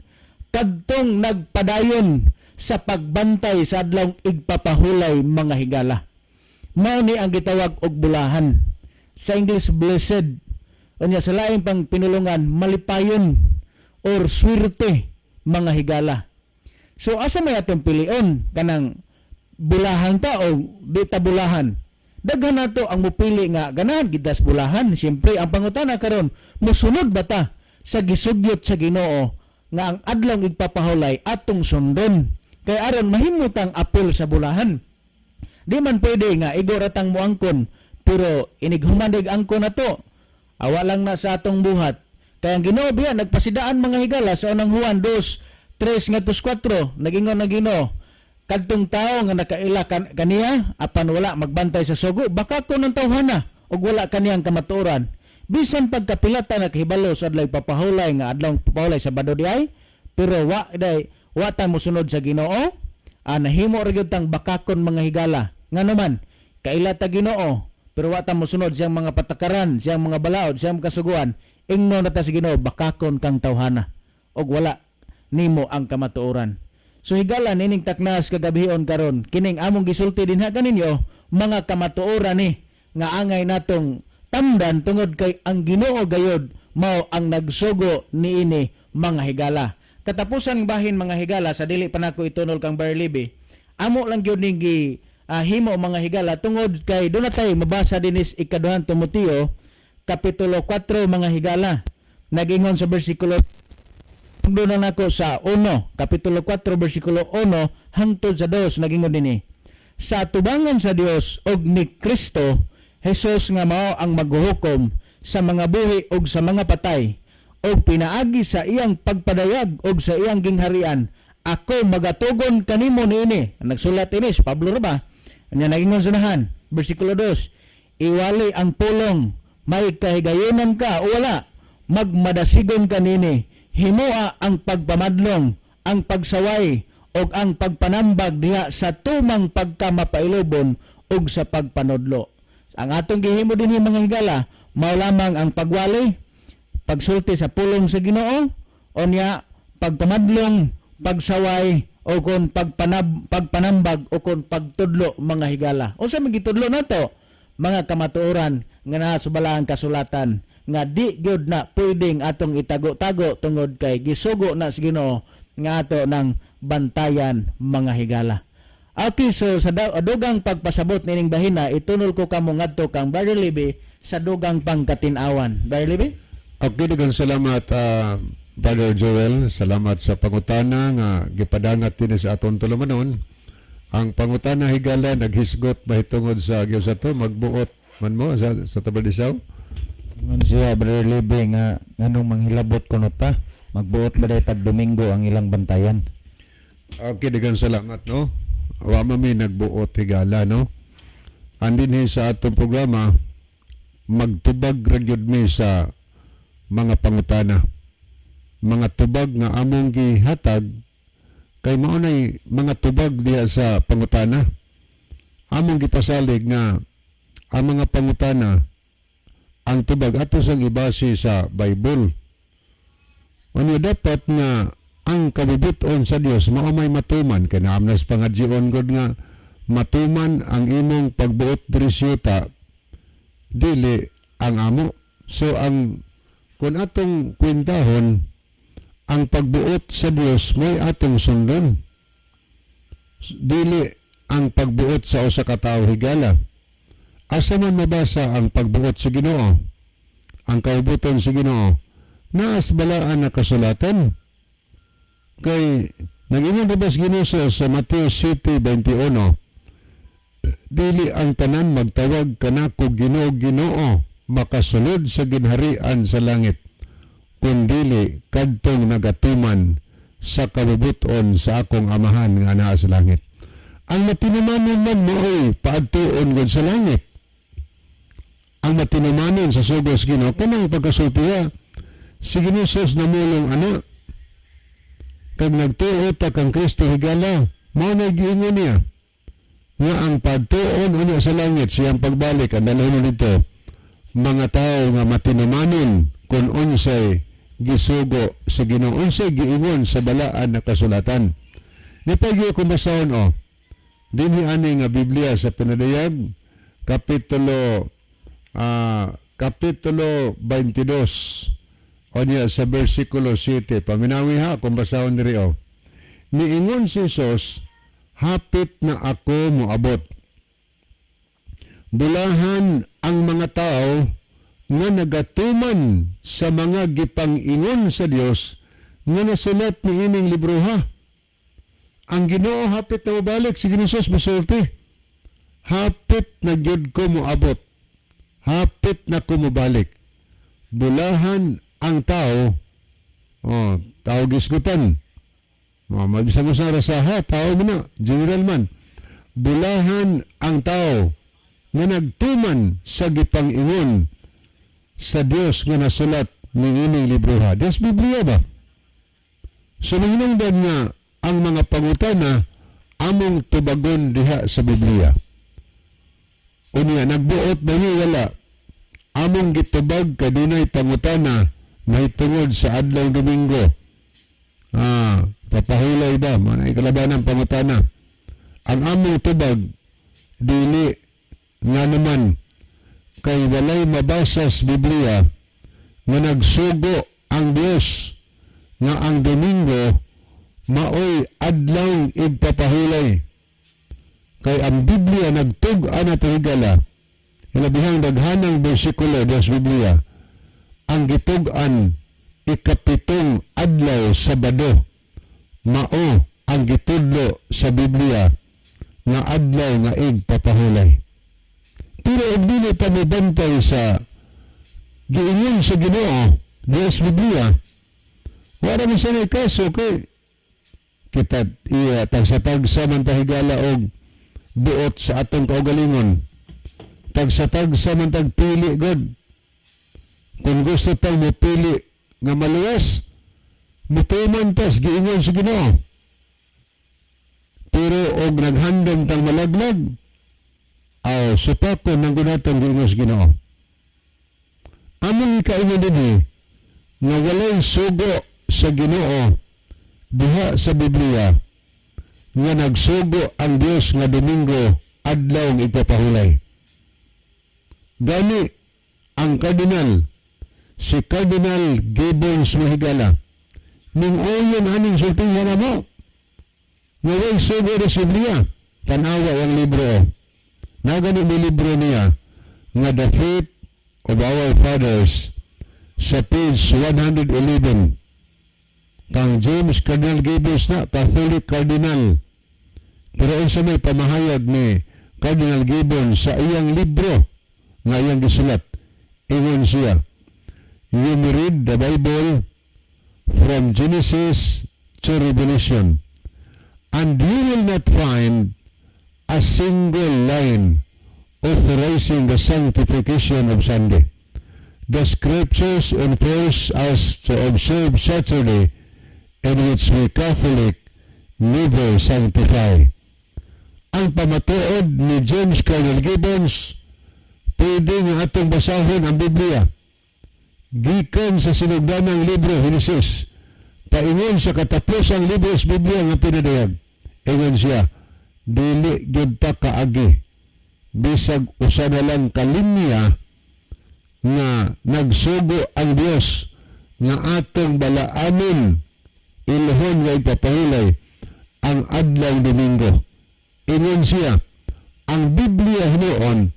Kadtong nagpadayon sa pagbantay sa adlaw igpapahulay, mga higala. Mao ni ang gitawag og bulahan. Sa English, blessed. Unya sa lain pang pinulungan, malipayon or swerte, mga higala. So asa may atong pilion, kanang bulahan ta o di ta bulahan? Daghan nato ang mupili nga ganahan gid tas bulahan. Siyempre ang pangutana karon, musunod ba ta sa gisugyot sa Ginoo nga ang adlaw igpapahulay atong sundon kay aron mahimo tang apil sa bulahan? Di man pwede nga igo ra tang muangkon pero inighumandig angkon nato awa lang na sa atong buhat. Kaya ang Ginoo biya nagpasidaan, mga higala, sa Unang Juan 2 3 ngadto 4, nagingon ang Ginoo, kadtong tao nga nakaila kaniya apan wala magbantay sa sugo, bakakon ang tawhana ug wala kaniyang kamatuoran. Bisan pagkapilata nakahibalo sa adlaw papahulay, nga adlaw papahulay Sabado di ay, pero wa day wa ta mosunod sa Ginoo, nahimo ra gyud tang bakakon, mga higala. Ngano man, kaila ta Ginoo pero wa ta mosunod siyang mga patakaran, siyang mga balaod, siyang kasuguan, ingnon na ta sa Ginoo, "Bakakon kang tawhana ug wala nimo ang kamatuoran." So higala, nining taknas kagabhion karon, kining among gisulti dinha kaninyo mga kamatuoran ni nga angay natong tamdan tungod kay ang Ginoo gayod mao ang nagsugo niini, mga higala. Katapusan bahin, mga higala, sa dili pa nako itunol kang Barlibi, amo lang gyud ning gi himo, mga higala, tungod kay doon na tayo mabasa dinis Ikaduhang Timoteo kapitulo 4, mga higala. Nagingon sa bersikulo, doon na nako sa 1, kapitulo 4, bersikulo 1 hangtod sa 2, nagingon dinhi, "Sa tubangan sa Dios og ni Kristo Jesus nga mao ang maghuhukom sa mga buhi ug sa mga patay, og pinaagi sa iyang pagpadayag og sa iyang gingharian, Ako magatugon kanimo niini. Nagsulat ini si Pablo ra ba? Nya nagingon sa unahan, bersikulo 2. Iwali ang pulong, may kahigayunan ka o wala, magmadasigon ka nini. Himoa ang pagpamadlong, ang pagsaway, ug ang pagpanambag diha sa tumang pagkamapailobon ug sa pagpanudlo. Ang atong gihimo dinhi, mga higala, mao lamang ang pagwali, pagsulti sa pulong sa Ginoo, unya pagpamadlong, pagsaway o kon pagpanambag o kon pagtudlo, mga higala. Unsa man gitudlo nato? Mga kamatuoran nga naa sa balaang kasulatan nga di gyud na pwedeng atong itago-tago tungod kay gisugo na sa Ginoo nga ato ng bantayan, mga higala. Okay, so sa dugang pagpasabot nining bahina, itunol ko kamo ngadto kang Brother Libby sa dugang pangkatin-awan. Brother Libby? Okay, daghang salamat, Brother Joel. Salamat sa pangutana nga gipadangat dinhi sa aton tulumanon. Ang pangutana, higala, naghisgot mahitungod sa gyud sa to magbuot man mo sa Tabadisaw. Ingon siya, Brother Libby, nga nganong manghilabot kuno ta, magbuot ba day tag Domingo ang ilang bantayan? Okay, daghang salamat, no. Wa man mi nagbuot, higala, no. Andin sa atong programa, magtubag ra gyud mi sa mga pangutana. Mga tubag nga among gihatag kay mao nay mga tubag diha sa pangutana. Among gipasalig nga ang mga pangutana, ang tubag ato sang ibase sa Bible. Ano dapat nga ang kabubut-on sa Dios mao may matuman kay naamnas pangadjion gud nga matuman ang imong pagbuot diri sa yuta, dili ang amo. So ang kung atong kwentahon ang pagbuot sa Dios may atong sundon, dili ang pagbuot sa usa ka tawo, higala. Asa man mabasa ang pagbuot sa Ginoo, ang kaubuton sa Ginoo? Naas balaan na kasulatan kay nag-ingon ba sa Ginoo sa Mateo 7:21, "Dili ang tanan magtawag kanako Ginoo, Ginoo makasulod sa ginharian sa langit, kundili kadtong nagatuman sa kabubuton sa akong Amahan nga naa sa langit." Ang matinumanon man mo'y paadtuon gud sa langit. Ang matinumanon sa sugos Ginoo kanang pagkasultiya si Ginoo namulong ana. Kag nagtuo ta kang Kristo, higala, mao na giingon niya nga ang pagtuon unya sa langit, siyang pagbalik, ang dalhon nito mga tao nga matinumanon kung unsay gisugo sa Ginoo, unsay giingon sa balaan na kasulatan. Ni pagyo kung basahon o dinhi ani nga Biblia sa Pinadayag, kapitulo 22, unya sa versikulo 7. Paminawi ha kung basahon diri o. Niingon si Jesus, "Hapit na ako moabot. Bulahan ang mga tao nga nagatuman sa mga gipang-ingon sa Dios nga nasulat niining libroha." Ang Ginoo hapit na mobalik, si Ginoo Jesus mosulti. "Hapit na gyud ko moabot. Hapit na ko mobalik. Bulahan ang tao," oh, tao gisgutan. Oh, mabisa mo sa rasaha, tao mo na, general man. "Bulahan ang tao nga nagtuman sa gipang-ingon sa Dios nga nasulat niining libroha." Dios Biblia ba? So mahinungdan nga ang mga pangutana among tubagon diha sa Biblia. Unya, nagbuot ba ni wala? Among gitubag kay dunay pangutana mahitungod sa adlaw Domingo. Papahulay ba? Mga ikalaban ng pangutana. Ang among tubag, dili nga naman kay walay mabasa sa Biblia nga nagsugo ang Dios nga ang Domingo maoy adlaw igpapahulay. Kay ang Biblia nagtug-an na higala, ilabihang daghanang bersikulo sa Biblia ang gitug-an ikapitong adlaw, Sabado, mao ang gitudlo sa Biblia nga adlaw nga igpapahulay. Pero og dili pa mobantay sa giingon sa Ginoo diya sa Biblia, wala man sa kaso kay Kita iya tagsa-tagsa man ta, higala, og buot sa atong kaugalingon. Tagsa-tagsa man tag pili god. Kung gusto tang mopili nga maluwas, mutuman tas giingon sa Ginoo. Pero og naghandom tang malaglag, aw supakon ng gunatong giingon sa Ginoo. Among ikaingon dinhi nga walay sugo sa Ginoo diha sa Biblia nga nagsugo ang Dios nga Domingo adlaw ng igpapahulay. Gani ang kardinal, si Cardinal Gibbons, mga higala, ning uyon aning sultihan namo nga way sugo sa Biblia. Tanawa ang libro. Nagani may libro niya nga The Faith of Our Fathers sa page 111, kang James Cardinal Gibbons na Catholic Cardinal. Pero unsa may pamahayag ni Cardinal Gibbons sa iyang libro nga iyang gisulat? Ingon siya, "You may read the Bible from Genesis to Revelation and you will not find a single line authorizing the sanctification of Sunday. The scriptures enforce us to observe Saturday, in which we Catholic never sanctify." Ang pamatuod ni James Cardinal Gibbons, pwede nga atong basahon ang Biblia. Gikan sa sinugdanang libro, Genesis, paingon sa katapusang libro sa Biblia nga pinadayag. Ingon siya, dili gyud ta kaagi bisag usa na lang ka linya nga nagsugo ang Dios nga atong balaanon, ilhon nga ipapahulay ang adlaw Domingo. Ingon siya, ang Biblia hinuon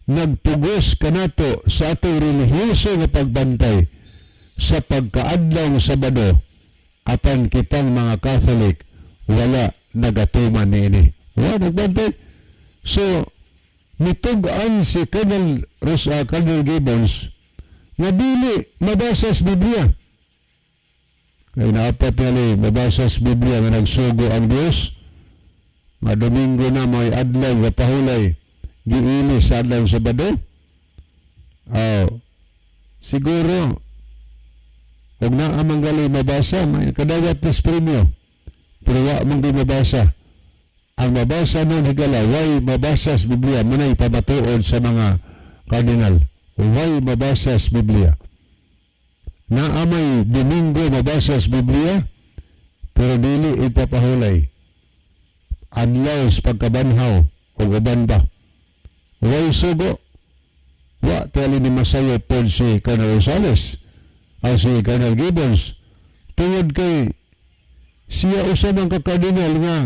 nagpugos kanato sa atong relihiyoso nga pagbantay sa pagkaadlaw Sabado, apan kitang mga Catholic wala nagatuman niini. Wala nagbantay. So, nitug-an si Cardinal Gibbons nga dili mabasa sa Biblia. Kay naapat nga ni mabasa sa Biblia nga nagsugo ang Dios nga Domingo na may adlaw nga pahulay, giili sa adlaw Sabado. Oh, siguro og naa man gali mabasa, may kadawat na premyo. Pero wa man gyud mabasa. Ang mabasa nun, higala, way mabasa sa Biblia, muna'y pamatuod sa mga kardinal. Way mabasa sa Biblia. Naamay Domingo mabasa sa Biblia, pero dili ipapahulay. Adlaw sa pagkabanhaw o uban ba. Way sugo. Wa tali ni masayo pod si Colonel Rosales o si Colonel Gibbons. Tungod kay siya usa man ka kardinal nga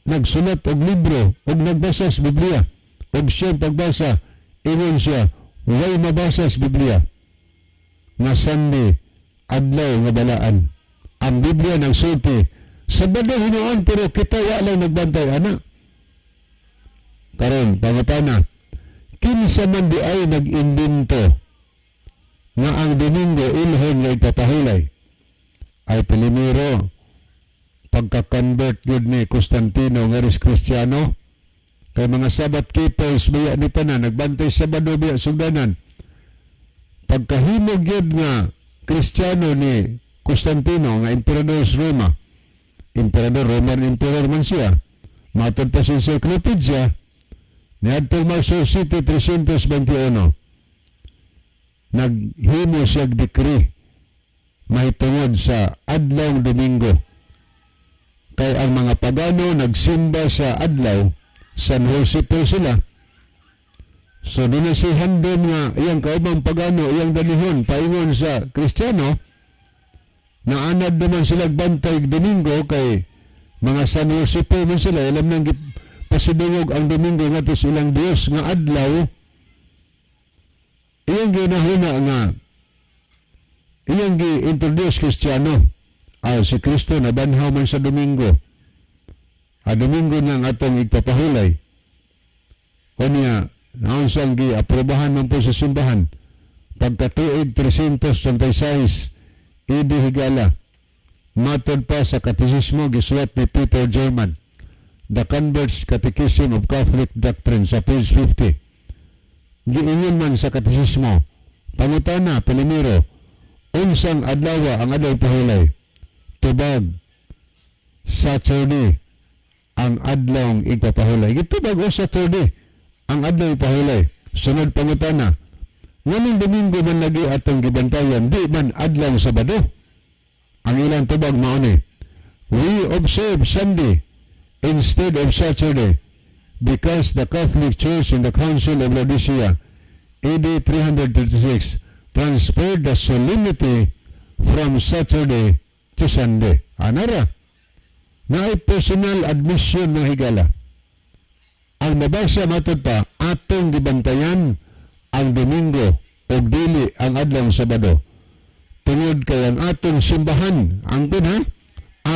nagsulat og libro og nagbasa sa Biblia. Og siya pagbasa, ingon siya, way mabasa sa Biblia nga Sunday adlaw nga balaan. Ang Biblia nagsulti Sabado hinuon, pero kita wa lang nagbantay ana. Karon pangutana, kinsa man di ay nag-imbento nga ang Domingo ilhon nga ipapahulay? Ay primero, pagka-convert yun ni Constantino nga ris Kristiyano, kay mga Sabbath keepers biya ni tanan, nagbantay Sabado biya sugdanan. Pagkahimog yun nga Kristiyano ni Constantino nga emperador sa Roma, emperador, Roman emperor man siya, matod pa sa encyclopedia niadtong Marso City 321, naghimo siya decree mahitungod sa adlaw Domingo, kay ang mga pagano nagsimba sa adlaw San Jose po sila. So di na si handom nga iyang kaubang pagano iyang dalihon paingon sa Kristiyano. Naanad naman sila bantay Domingo kay mga San Jose po man sila, alam nang pasidungog ang Domingo nga sa ilang Dios nga adlaw. Iyang ginahuna nga iyang gi-introduce Kristiyano. Ah, si Kristo nabanhaw man sa Domingo. A Domingo na ang atong igpapahulay. O niya, naunsang gi-aprobahan man po sa simbahan. Pagkatuig 336, AD, higala. Matod pa sa katekismo gisulat ni Peter German, The Convert's Catechism of Catholic Doctrine, sa page 50. Giingon man sa katekismo, pangutana, primero, unsang adlaw ang adlaw pahulay? Tubag, Saturday ang adlaw igpapahulay. Gitubag o Saturday ang adlaw ipahulay. Sunod pangutana, nganong Domingo man lagi atong gibantayan, di man adlaw Sabado? Ang ilang tubag mao ni, "We observe Sunday instead of Saturday because the Catholic Church in the Council of Laodicea, AD 336, transferred the solemnity from Saturday to Sunday." Anara, naay personal admission, mga higala. Ang mabasa matod pa, atong gibantayan ang Domingo o dili ang adlaw Sabado tungod kay ang atong simbahan, ang ha,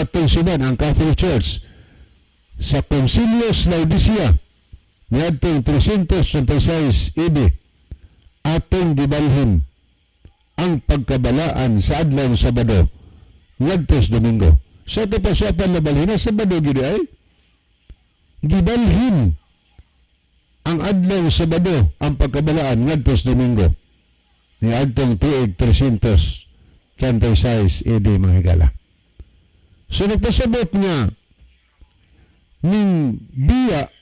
atong simbahan, ang Catholic Church, sa Concilio sa Laodicea niadtong 326 AD, atong gibalhin ang pagkabalaan sa adlaw Sabado ngadto sa Domingo. Sa ito pa siya pa nabalhin sa Sabado gid ay gibalhin ang adlaw Sabado, ang pagkabalaan, ngadto sa Domingo niadtong tuig 326 AD, mga higala. So nagpasabot nga ning biya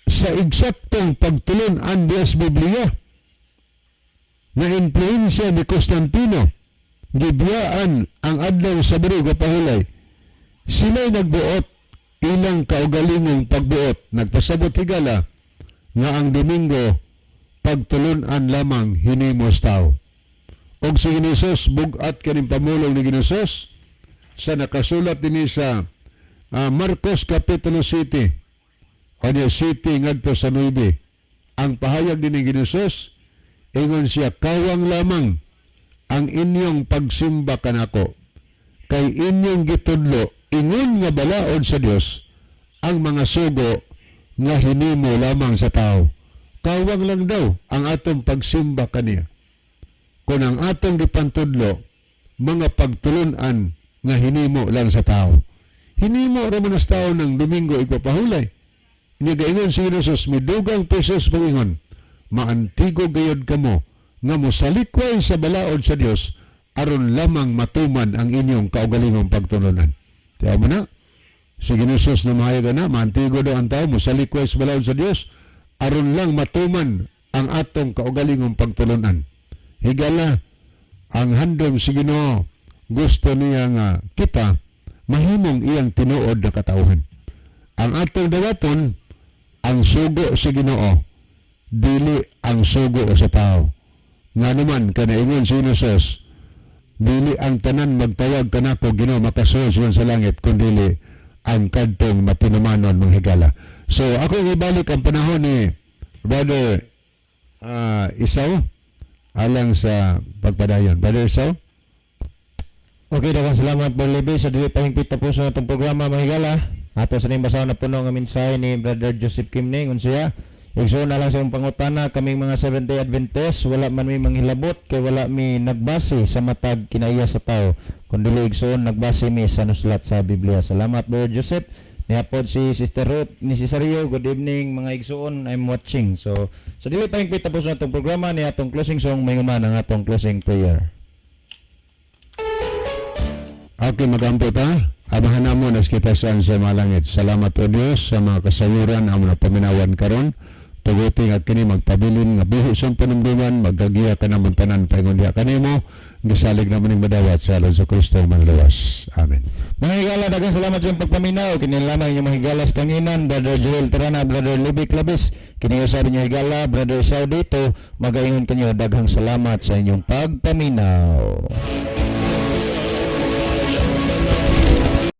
sa eksaktong pagtulon-an diya sa Biblia na impluensya ni Constantino, gibiyaan ang adlaw Sabado pahulay. Sila'y nagbuot ilang kaugalingong pagbuot. Nagpasabot, higala, nga ang Domingo pagtulunan lamang hinimo sa tao. Og si Ginoong bugat kaning pamulong ni Ginoong sa nakasulat dinhi sa Marcos Kapitulo City o niya City ngadto sa 9. Ang pahayag din ni Ginoong, ingon siya, "Kawang lamang ang inyong pagsimba kanako kay inyong gitudlo ingon nga balaod sa Dios ang mga sugo nga hinimo lamang sa tao." Kawang lang daw ang atong pagsimba kaniya kung ang atong gipantudlo mga pagtulunan nga hinimo lang sa tao. Hinimo ra man sa tao ng Domingo igpapahulay. Niya gaingon si Jesus, midugang pesos pangingon, "Maantigo gayod kamo nga mosalikway sa balaod sa Dios aron lamang matuman ang inyong kaugalingong pagtulunan." Tiyaw mo na, si Jesus na mahayag na, maantigo daw ang tao, mosalikway sa balaod sa Dios aron lang matuman ang atong kaugalingong pagtulunan. Higala, ang handom si Ginoo, gusto niya nga kita mahimong iyang tinuod na katauhan. Ang atong dawaton, ang sugo sa Ginoo, dili ang sugo sa tao. Nga naman, kanaingon si Jesus, "Dili ang tanan magtawag kanako Ginoo makasulod sa langit, kundili ang kadtong matinumanon," mga higala. So ako ibalik ang panahon ni Brother Isaw alang sa pagpadayon. Brother Isaw? Okay, daghang salamat, Brother Levi. Sa dili pa hingpit tapos sa atong programa, mga higala, ato sa ning basahon na puno nga mensahe ni Brother Joseph Kimning. Unsa igsoon na lang sa imong pangutana, kaming mga Seventh-day Adventist wala man mi manghilabot kay wala mi nagbase sa matag kinaiya sa tao, kundi igsoon nagbase mi sa nusulat sa Biblia. Salamat, Brother Joseph. Nihapod si Sister Ruth ni Cesario, "Good evening, mga igsoon, I'm watching." So sa dili pa hingpit tapos na atong programa ni atong closing song, may man ang atong closing prayer. Okay, magampo ta. Amahan namo nas kita saan sa malangit. Salamat, O Dios, sa mga kasayuran amo na paminawan karon. Tuguti nga kini magpabilin nga buhi sa panumduman, magagiya ka namon tanan paingon diha kanimo. Gisalig namo ning madawat sa ngalan sa Kristo manluwas. Amen. Mga higala, daghang salamat sa inyong pagpaminaw. Kini lamang inyong mga higala sa kanginan, Brother Joel Terana, Brother Libby Clavis. Kini usa ninyo higala, Brother Saudito, magaingon kanyo daghang salamat sa inyong pagpaminaw.